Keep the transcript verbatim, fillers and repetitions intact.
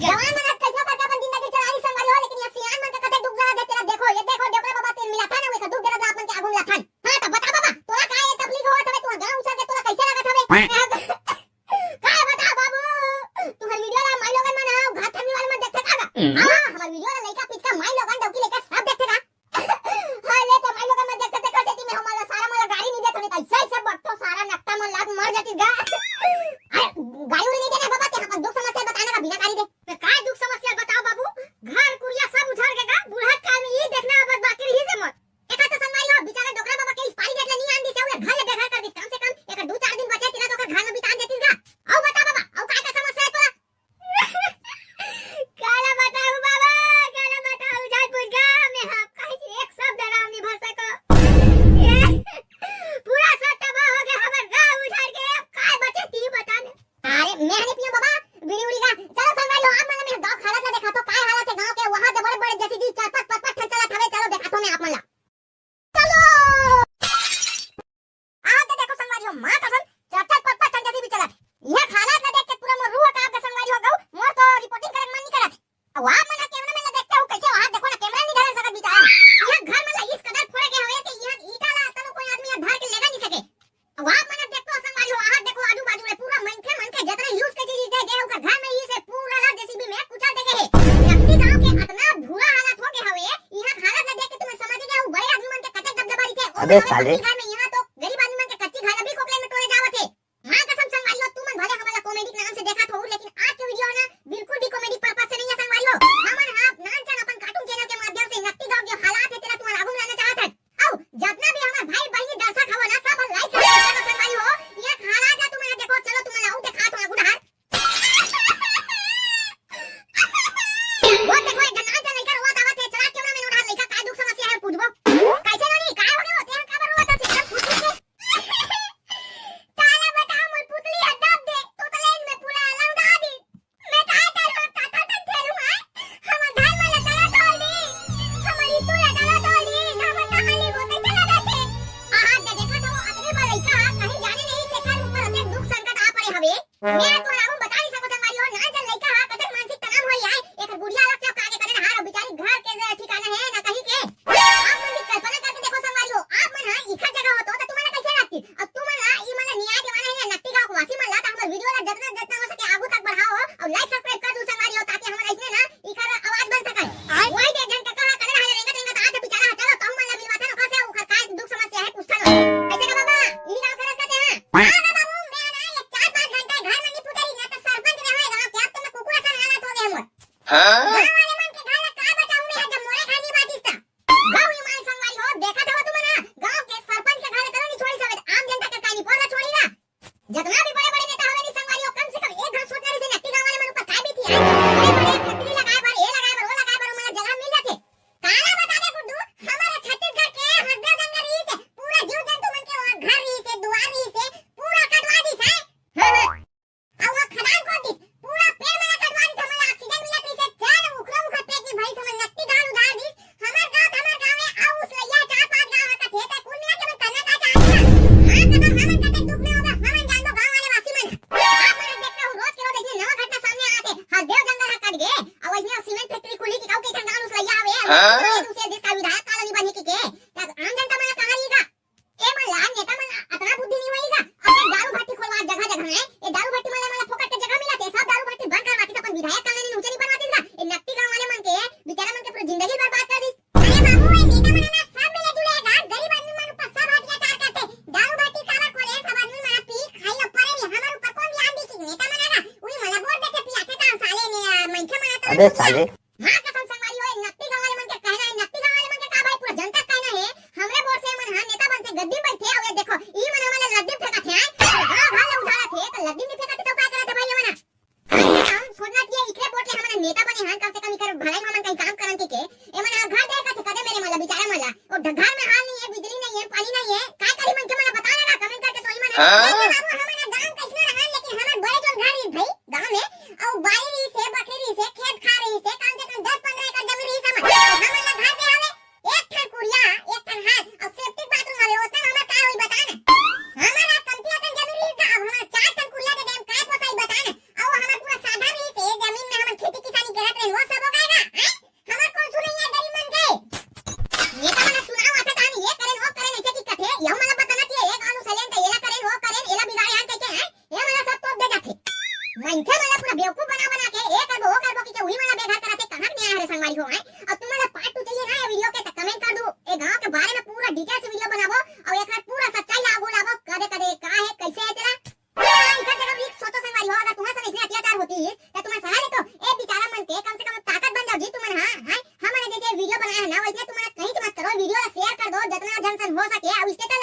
जवान मन ह कइसनो करके अपन जिंदगी चला रही संगवारी हो, लेकिन ये सियान मन के कते दुख दर्द हे तेला देखो, ये देखो डोकरा बाबा तेल मिलाथन, वो एक दुख दर्द ला अपन के आगू मिलाथन। हाँ, त बता बाबा, तोला का ये तकलीफ होवत हवे, तुहर गाँव उछर के तोला कइसे लगत हवे? का बता बाबू, तुहर वीडियो ला माई लोगन मन ह, घर family वाले मन देखथे का गा? हाँ, हमर वीडियो ला लइका पिचका माई लोगन डौकी लइका सब देखथे का? हाँ, ले तो माई लोगन मन देखथे, देखो सेती में हमला सारा मोला गारी नहीं देत होने, त ऐसे ऐसे बट्टो सारा नट्टा मन लात मर जातिस गा। अरे, गारी उरी नहीं देना बाबा, ते अपन दुख समस्या बताना का बिना गारी दे। त का दुख समस्या बताओ बाबू, घर कुरिया सब उछर के गा, बुढ़त काल में ये देखना अब बाकी रही से मत। एका तो संगवारी हो, बेचारा डोकरा बाबा के expiry date ले नहीं आन दिस, उहे घर ले बेघर कर दिस, कम से कम एक दू चार दिन बचे, तेला तो ओकर घर में बितान देतिस गा। अउ बता बाबा, अउ का का समस्या हे तोला? काला बताऊ बाबा, काला बताऊ, जान बुझ गा, मैं आपका एक शब्द आराम नहीं भर सको। पूरा सब तबाह हो गया, हमर गाँव उजाड़ के, अब काय बचे ती बता ने। अरे, मैं नहीं पियो बाबा, बीड़ी उड़ी का। चलो संगवारी हो, आप मन मैं गाँव हालत ला देखा तो, काय हालत हे गाँव के, वहाँ के बड़े बड़े जेसीबी चार पाँच, पाँच पाँच ठन चलत हवे, चलो देखा तो मैं आप मन ला। चलो। आज तो देखो संगवारी हो, माँ कसम, चार चार पाँच पाँच ठन जेसीबी चलत। यह हालत ला देख के पूरा मोर रूह कांप के संगवारी हो गऊ, मोर तो reporting करे के मन नहीं करत। अब आप मन कैमरा मैन ला देखते हो कैसे, वहाँ देखो ना, कैमरा नहीं धरे सकत बेचारा। यह घर मन ला इस कदर फोड़े के हवे कि यह ईटा ला तलो कोई आदमी यह धर के लेगा नहीं सके। अब आप मन देखते हो संगवारी हो, वहाँ देखो आजू बाजू में पूरा मनखे, मनखे जितना use के चीज दे, दे ओकर घर में ही से पूरा ला जेसीबी में कुचल दे गए हे। नकटी गांव के अतना बुरा हालत हो गए हवे, यहाँ हालत ला देख के तुम्हें समझ गया हो, बड़े आदमी मन के कते दबदबा रहिथे। ओ अबे साले। घर में यहाँ तो गरीब आदमी मन के कच्ची घर अभी कोकलेन में टोरे जावत हे। माँ कसम संगवारी हो, तुमन भले हमन ला comedy के नाम से देखत हो, लेकिन आज के वीडियो ना बिल्कुल भी comedy purpose से नहीं है संगवारी हो। हमन हा नानचन अपन cartoon channel के माध्यम से नकटी गांव के हालात हे तेला तुम्हारा आगू में लाना चाहत हन। अउ जतना भी हमर भाई बहिनी दर्शक हवो ना, सब like subscribe करो संगवारी हो। ये हालात ला तुमन देखो, चलो तुमन ला अउ देखा तो आगू डहर। वो देखो, एक नानचन लइका रोवत आवत हे, चला कैमरा मैन उधार लइका काय दुख समस्या हे पूछबो। कैसे नोनी, काय हो गए हो? तेहन काबर रोवत हस एकदम फूट फूट के? काला बताओ मोर पुतली ह दब दे, तोतलेन में पूरा लौंदा दी। मैं काय करूं, अब ताता तक खेलूं, आय? हमर घर में लतारा तोड़ दी, हमर इतू लतारा तोड़ दी, हमर कहानी बहुत अच्छा लगा थे। आहा, दे देखा तो, अतने बड़ लइका ह, कहीं जाने नहीं, तेकर ऊपर अतेक दुख संकट आ पड़े हवे। मैं तो आगू बता नहीं सकत संगवारी हो, नानचन लइका ह, कतक मानसिक तनाव होई आय, एकर बुढ़िया लग चौका के करे हार, बेचारी घर के ठिकाना हे, ना कहीं के। आप मन भी कल्पना करके देखो संगवारी हो, आप मन ह इखर जगह होतो, त तुमन ला कैसे लगती? अब तुमन ला, ई मन ला न्याय दिवाना हे, नकटी गांव के वासी मन ला, त हमर वीडियो ला जतना, जतना हो सके आगू तक बढ़ाओ, अउ like subscribe कर दू संगवारी हो, ताकि हमन अइसने ना, इखर आवाज बन सकय। आय। वही दे जन के कहा, करे हाले रेंगत, रेंगत, आज बेचारा ह, चलो, कहूं मन ला मिलवाथन, ओकर से ओकर काय दुख समस्या हे, पूछथन। कैसे का बाबा, इही गांव के रस्ता ते ह? हाँ गा बाबू, मैं ना, ये चार पाँच घंटा घर में नहीं फुटे रही ना, त सरपंच रहे गांव के, अब तो मैं कुकुर असन हालत हो गए मोर। हाँ? गांव वाले मन के घर ला का बचाऊं मैं, जब मोरे घर नहीं बाचिस त। गांव ईमान संगवारी हो, देखत हव तुमन ह, गांव के सरपंच के घर तलो नहीं छोड़ी सवे, आम जनता के कानी पर ला छोड़ी ना। जतना भी बड़े-बड़े नेता हवे नहीं संगवारी हो, कम से कम एक घन सोचना रहिसे नकटी गांव वाले मन ऊपर काय बीती आय। बड़े-बड़े factory लगाए बर, ये लगाए बर, वो लगाए बर, ओमन ला जगह मिल जाथे। काला बता दे गुड्डू, हमर छत्तीसगढ़ के हसदेव जंगल रहिसे, पूरा जीव जंतु मन के वहाँ घर रहिसे, दुआर रहिसे, पूरा कटवा दिस आय। हाँ, हाँ। अउ वो खदान खोद दिस, पूरा पेड़ मन ला कटवा दिस, हमन ला oxygen मिलत रहिसे, चल उखरो उखर पेट में भरिस, हमन नकटी गांव उधार दिस, हमर गांव त हमर गांव हे, अउ उसलइया चार पांच गांव ह कथे, त कुल मिला के हमन करना का चाहत हन? हाँ, कसम हमन कतेक दुख में होबे, हमन जानबो गांव वाले वासी मन। आप मन ह देखते हो, रोज के रोज अइसने नवा घटना सामने आत हे, हसदेव जंगल ह कट गे, अउ अइसने सीमेंट factory खुली कि कहूं कइठन गांव उसलइया हवे, हाँ? दूसरे देश का विधायक काला नहीं बने के, के? त आम जनता मन ला कहाँ रही गा? ए मन ला नेता मन ला अतना बुद्धि नहीं होई गा। अब ये दारू भट्टी खोलवा जगह जगह है। ये दारू भट्टी मन ला, मन ला फोकट के जगह मिलत हे, सब दारू भट्टी बंद करवातिस, अपन विधायक काला नहीं ऊंचे नहीं बनवातिस गा। ये नकटी गांव वाले मन के, बेचारा मन के पूरा जिंदगी बर्बाद कर दिस। अरे बाबू, ये नेता मन ना सब मिले जुले गा, गरीब आदमी मन ऊपर सब अत्याचार करथे। दारू भट्टी काबर खोले, सब आदमी मन पी खाई ऊपर है नहीं, हमर ऊपर कौन ध्यान दी कि नेता मन ना, उही मन ला वोट देके पियाथे त साले ने, आ, मनखे मन ला तो अबे साले। माँ कसम संगवारी हो, नकटी गांव वाले मन के कहना है, नकटी गांव वाले मन के का भाई, पूरा जनता के कहना है, हमरे वोट से मन हा नेता बनथे, गद्दी में बैठे, अउ ये देखो, ई मन हमन ला लद्दी में फेंकत हे, आय? गांव घर ला उजाड़त हे, त लद्दी में फेंकत हे, त काय करत हे भाई, ये मन हा? हम छोड़ना चाहिए, इकरे वोट ले हमन नेता बने हन, कम से कम इकर भलाई में हमन कहीं काम करन के, के? ए मन हा घर दे कथे, कदे मेरे मन ला, बेचारा मन ला, ओ ढ-, घर में हाल नहीं है, बिजली नहीं है, पानी नहीं है, काय करी मन के, मन ला बता ना, comment करके तो ई मन हा। हाँ? नहीं तो बाबू, हमन हा गांव कैसनो रहन, लेकिन हमर बड़े जोन घर रहिस भाई, गांव में, अउ बारी रहिसे, बखरी रहिसे, खेत खार रहिसे, कम से कम दस पंद्रह एकड़ जमीन रहिस हमर। हमन ला घर दे हवे, एक ठन कुरिया, एक ठन हाथ, अउ septic bathroom हवे, ओतना हमर का होई बता ना। हमर ला कमती अकन जमीन रहिस गा, अब हमर चार ठन कुरिया दे देम, काय पोसाई बता ना। अउ हमर पूरा साधन रहिसे, जमीन में हमन खेती किसानी हो सके, अब इसके तो